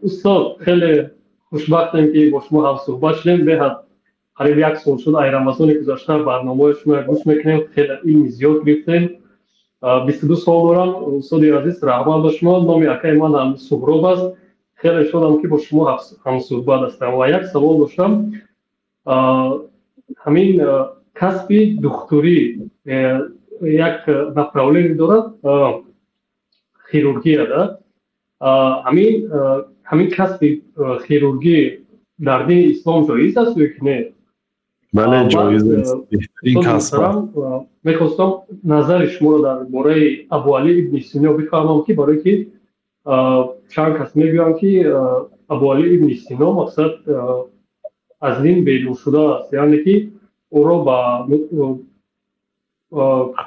Устод, хеле хушбахтем, ки бо шумо ҳамсӯҳбат шудем. Беҳад қариб як сол шуд, ай Рамазони гузашта барномаҳои шумо гӯш мекунем, хеле илми зиёд гирифтем. 22 сол дорам. Устоди азиз, раҳмат ба шумо. Номи акаи ман ҳам Суҳроб аст. Хеле шодам, ки бо шумо ҳамсӯҳбат ҳастам ва як савол доштам. Ҳамин касби духтурӣ як направление дорад, хирургия да. Ҳамин касби хирургӣ дар дини ислом ҷоиз аст ё ки не? Бале, ҷоиз аст, беҳтарин касб. Мехостам назари шуморо дар бораи Абуалӣ ибни Сино бифаҳмам, ки барое ки чанд кас мегӯянд, ки Абуалӣ ибни Сино, мақсад, аз дин берун шудааст, яъне ки ӯро ба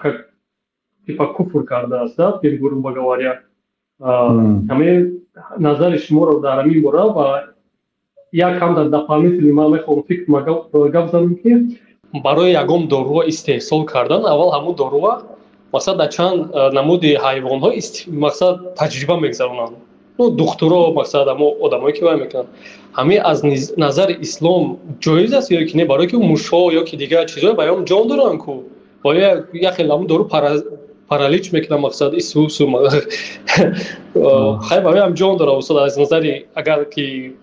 как типа куфр кардааст, грубо говоря. Ҳамин назари шуморо дар ҳамин бора ва як ҳам дар дополнительный ман мехоҳам фикр гап занам, ки барои ягон доруа истеҳсол кардан аввал ҳамун доруа, мақсад, дар чанд намуди ҳайвонҳо, мақсад, таҷриба мегузаронанд. Ну, духтуро, мақсад, ҳамо одамое ки вай мекунанд, ҳамин аз назари ислом ҷоиз аст ё ки не? Барое ки мушҳо ё ки дигар чизҳо баём ҷон доранд ку ва як хел ҳамун дору паралич мекунад, мақсад, исусу хай бароям ҷон дорад. Устод, аз назари агар ки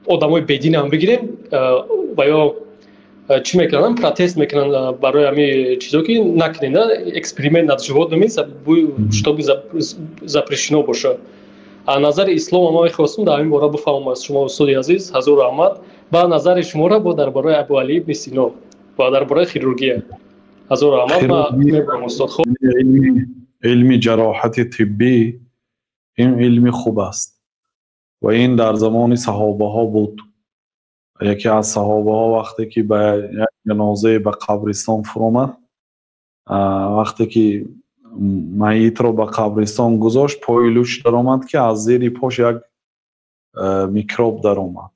одамои бединам бигирем, ва ё чӣ мекунанд, протест мекунанд барои ҳамин чизо, ки накунед эксперимент над животными, чтобы запрещено бошад. А назари ислом ма мехостум дар ҳамин бора бифаҳмам аз шумо, устоди азиз. Ҳазор раҳмат. Ба назари шуморо бо дар бораи Абуалӣ ибни Сино ва дар бораи хирургия. Ҳазор раҳмат, мебурам, устод. Хоб. Илми ҷароҳати тиббӣ ин илми хуб аст ва ин дар замони саҳобаҳо буд. Яке аз саҳобаҳо вақте ки ба як ҷанозае ба қабристон фуромад, вақте ки майитро ба қабристон гузошт, пои луч даромад, ки аз зери пош як микроб даромад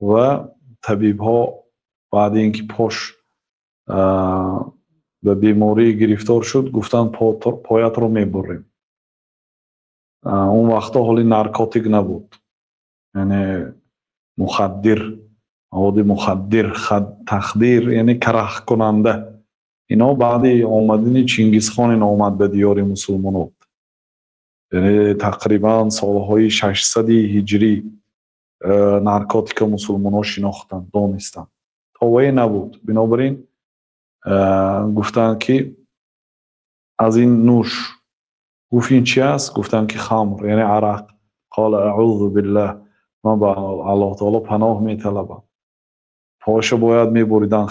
ва табибҳо баъди ин ки пош ба беморӣ гирифтор шуд, гуфтанд: «Поятро мебурем». Он вақтҳо ҳоли наркотик набуд, яъне мухаддир, маводи мухаддир, тахдир, яъне карахкунанда. Ино баъди омадани Чингизхон ин омад ба диёри мусулмонот, яъне тақрибан солҳои 600-и ҳиҷрӣ наркотика мусулмонҳо шинохтанд, донистанд. То вае набуд. Бинобар ин гуфтанд, ки аз ин нӯш. Гуфт: «Ин чи аст?» Гуфтанд, ки хамр, яъне арақ. قال: أعوذ بالله, ман ба Аллоҳ таоло паноҳ металабам. Поша бояд мебуриданд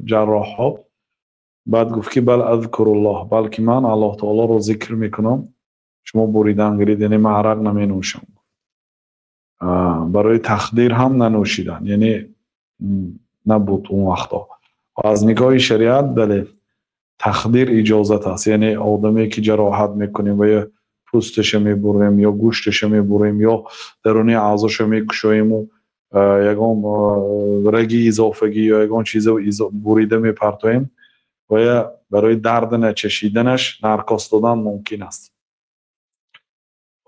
ҷарроҳҳо. Баъд гуфт, ки بل أذكر الله, балки ман Аллоҳ таолоро зикр мекунам, шумо буридан гиред, яъне ман арақ наменӯшам. Барои тахдир ҳам нанӯшиданд, яъне набуд он вақтҳо. Аз нигоҳи шариат, бале, тахдир иҷозат аст, яъне одаме ки ҷароҳат мекунем ва ё пӯсташа мебурем, ё гӯшташа мебурем, ё даруни аъзоша мекушоему ягон раги изофагӣ ё ягон чиза бурида мепартоем ва я барои дард начашиданаш наркоз додан мумкин аст.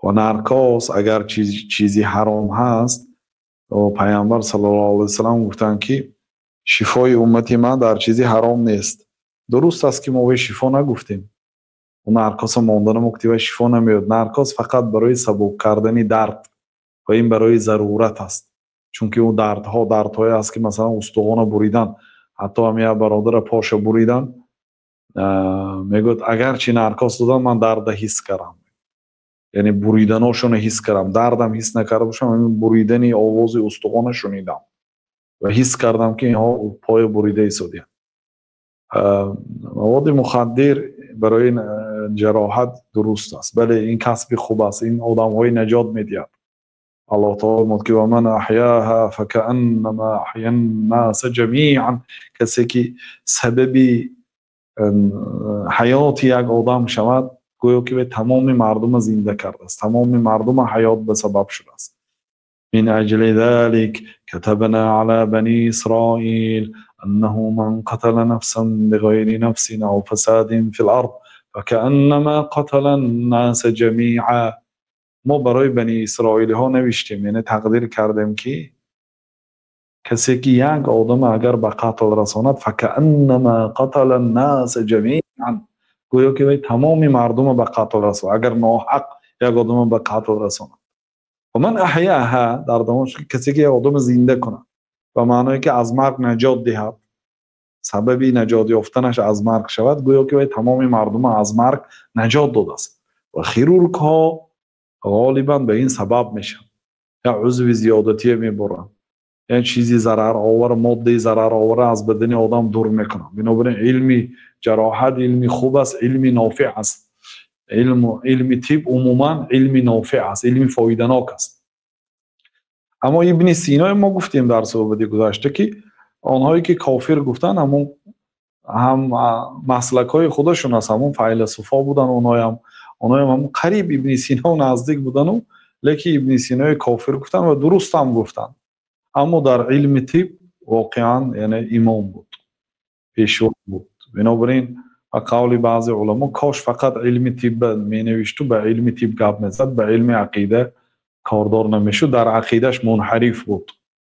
Ва наркоз агар чизи ҳаром ҳаст, Пайғамбар саллаллоҳу алайҳи васаллам гуфтанд, ки шифои уммати ман дар чизи ҳаром нест. Дуруст аст, ки мо вай шифо нагуфтем, наркоза монданамо ки вай шифо намеёд. Наркоз фақат барои сабук кардани дард ва ин барои зарурат аст, чунки ӯ дардҳо дардҳое аст, ки масалан устухона буридан, ҳатто ҳам як бародара поша буридан, мегӯяд: «Агарчи наркоз додам, ман дарда ҳис кардам, яъне буриданошоно ҳис кардам, дардам ҳис накарда бошам, ҳамин буридани овози устухона шунидам ва ҳис кардам, ки инҳо поя бурида истодиянд». Маводи мухаддир барои ҷароҳат дуруст аст. Бале, ин касби хуб аст, ин одамҳои наҷот медиҳад. Аллоҳ таоло мегӯяд, ки ومن أحياها فكأنما أحيا الناس جميعا. Касе ки сабаби ҳаёти як одам шавад, гӯё ки тамоми мардума зинда кардааст, тамоми мардума ҳаёт ба сабаб шудааст. من أجل ذلك كتبنا على بني إسرائيل أنه من قتل نفسا بغير نفس أو فساد في الأرض فكأنما قتل الناس جميعا. Мо барои бани исроилиҳо навиштем, яъне тақдир кардем, ки касе ки як одама агар ба қатл расонад, فكأنما قتل الناس جميعا, гӯё ки вай тамоми мардума ба қатл расонад, агар ноҳақ як одама ба қатл расонад. ومن أحياها, дар давом, касе ки як одама зинда кунад, ба маъное ки аз марг наҷот диҳад, сабаби наҷот ёфтанаш аз марг шавад, гӯё ки вай тамоми мардума аз марг наҷот додааст. Ва хирургҳо ғолибан ба ин сабаб мешаванд: як узви зиёдатие мебуранд, як чизи зараровар, моддаи зараровара аз бадани одам дур мекунанд. Бинобар ин илми ҷароҳат илми хуб аст, илми нофеъ аст. Илми тиб умуман илми нофеъ аст, илми фоиданок аст. Аммо Ибни Синое мо гуфтем дар суҳбати гузашта, ки онҳое ки кофир гуфтанд, ҳамун ҳам маслакҳои худашон аст, ҳамун файласуфо буданд. Онҳоям ҳамун қариб Ибни Сино наздик будану, лекин Ибни Синои кофир гуфтанд ва дурустам гуфтанд. Аммо дар илми тиб воқеан, яъне, имом буд, пешво буд. Бинобар ин, ба қавли баъзе уламо, кош фақат илми тиб менавишту ба илми тиб гап мезад, ба илми ақида кордор намешуд, дар ақидаш мунҳариф буд.